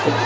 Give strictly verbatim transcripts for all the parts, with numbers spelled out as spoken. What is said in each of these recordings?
Please,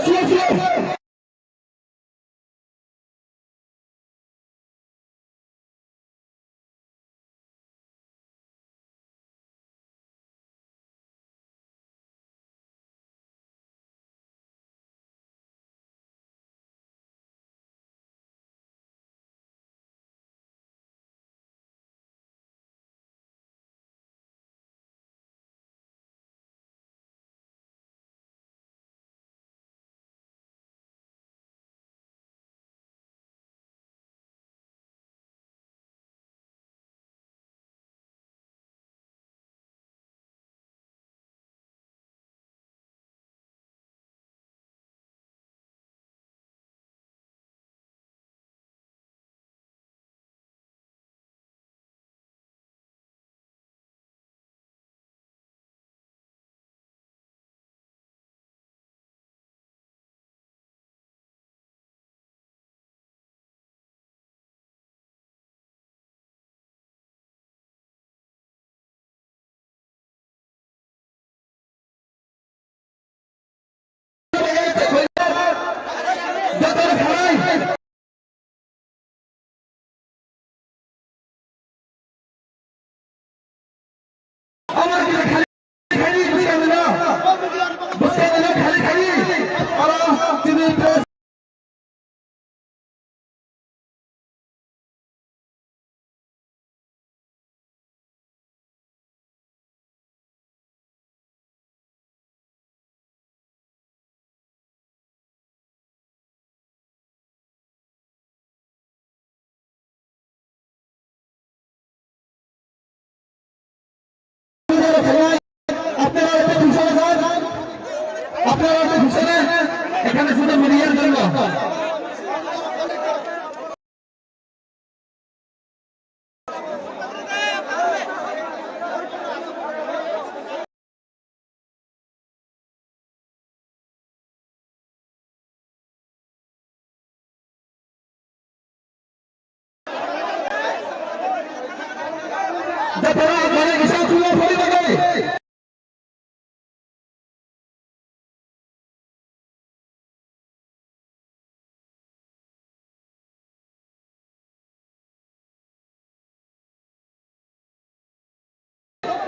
slow, slow. এখানে শুধু মিডিয়ার জন্য।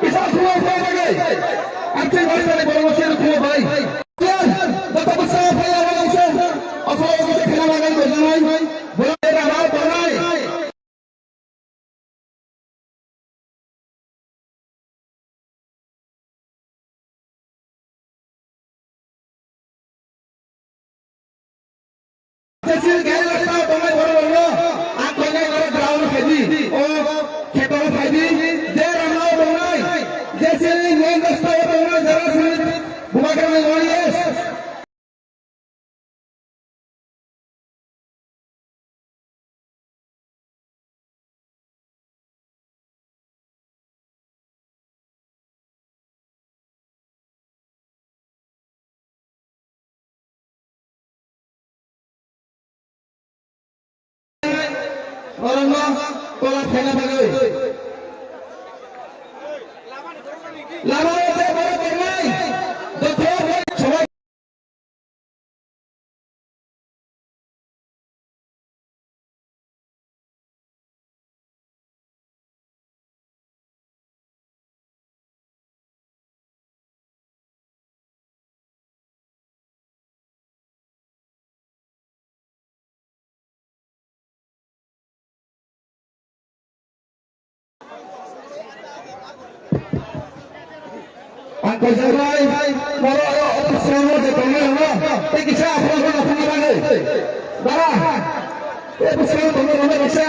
Bisa khulai bai bai. Arti bai bai borok se khulai bai. Yan, bata basa phai ya bai se. Asal bai se khina bai bai janai. Bola era bai bai. Jesi gaya lakta tongnai borok rokno, ang koinai norok ground phaidi, o kheto phaidi, je ramao tongnai, jesi main rasta o tongnai, jara sini bubagrani audience. Borokno tola phaina bagwi. Lama o je borok tongnai, dophor bai sobai. Ang kaisa bai, moro oro office room o je tongnai rokno, tei kisa aphuru rokno phunuknai. Dara, office room tongnai rokno kisa.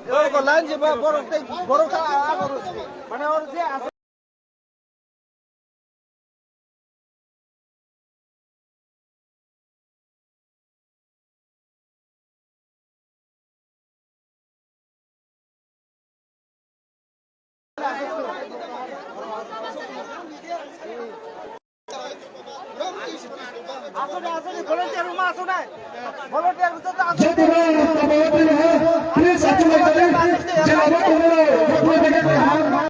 Borok line je ba, borok tei, borok ta, a, a, borok. Mane oro je Aswk, aswk, volunteer rok ma aswk nai. Volunteer rok joto aswk. Jodi ba tabuk tini ha, please, achuk lai tadi, je abo tongo, joto bai kaham.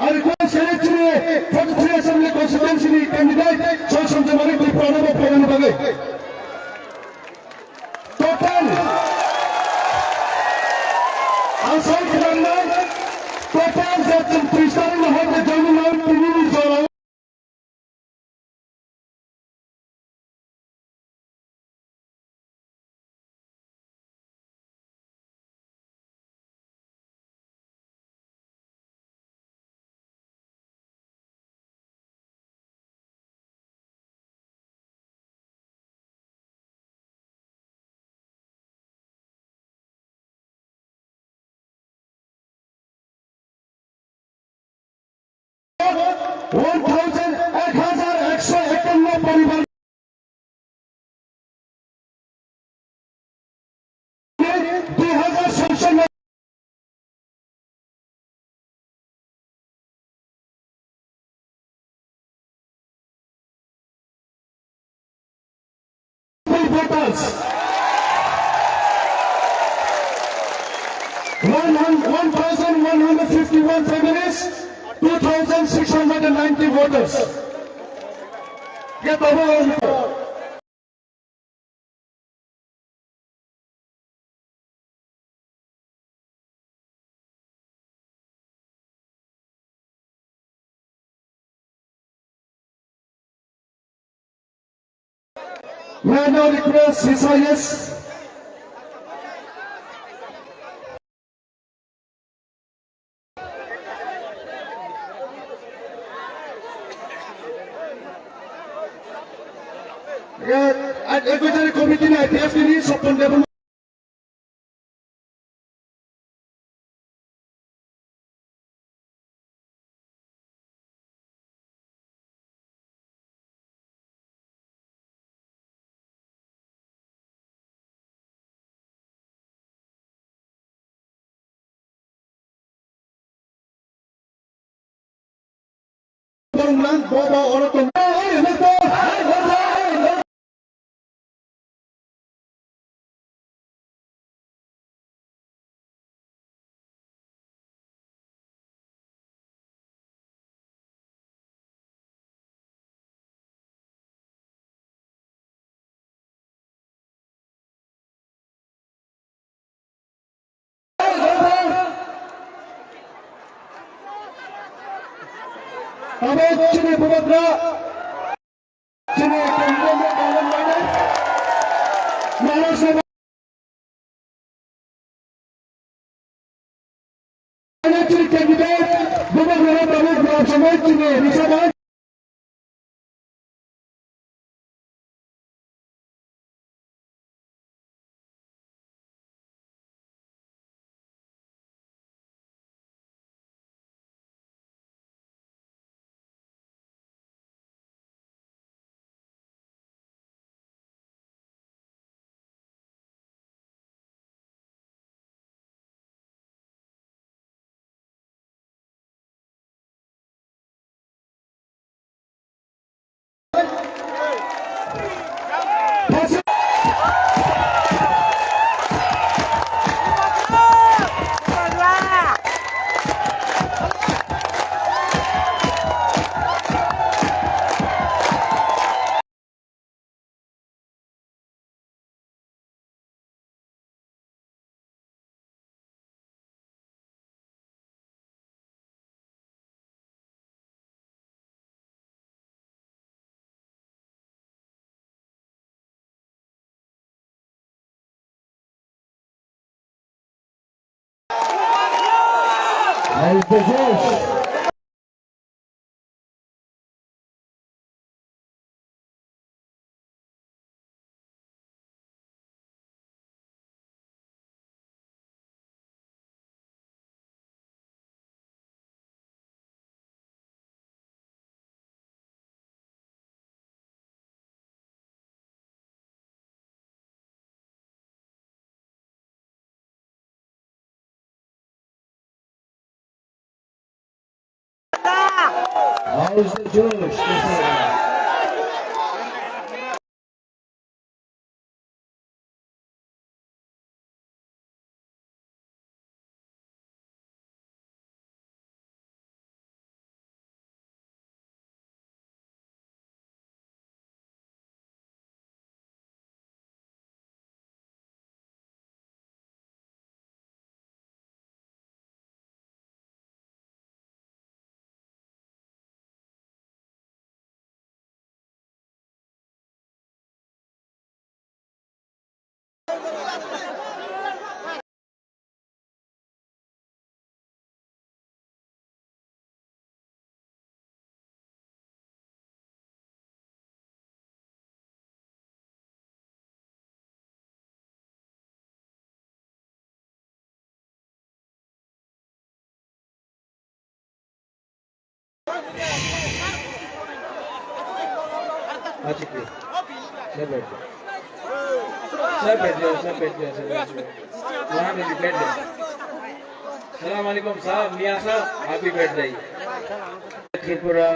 Ang request khainai chini forty three Assembly Constituency ni candidate Sosomjamani Tripura no bo phainani bagwi. Total ang sai khwnanai, total je chwng tris tarikh no hor khe joining nai tini ni jora One thousand, ek hajar ekso ekanno poribar. Dui hajar sanction voters. One hundred, one thousand one hundred fifty-one families, two thousand six hundred and ninety voters. Ye tabuk May I now request H I S? Advisory Committee ni I P F T ni Sopon Debbarma. Tongmang bobo oro tong. Tabuk chini bubagra, chini candidate, chini candidate, bubagra tabuk gram samaj chini risabai. How's the Jewish? Achik de. Sir, bed de. Sir, bed de, sir, bed de, sir, bed de. Wahan de, bed de. Salam alaikum, sir, Mia sir, happy birthday. Tripura.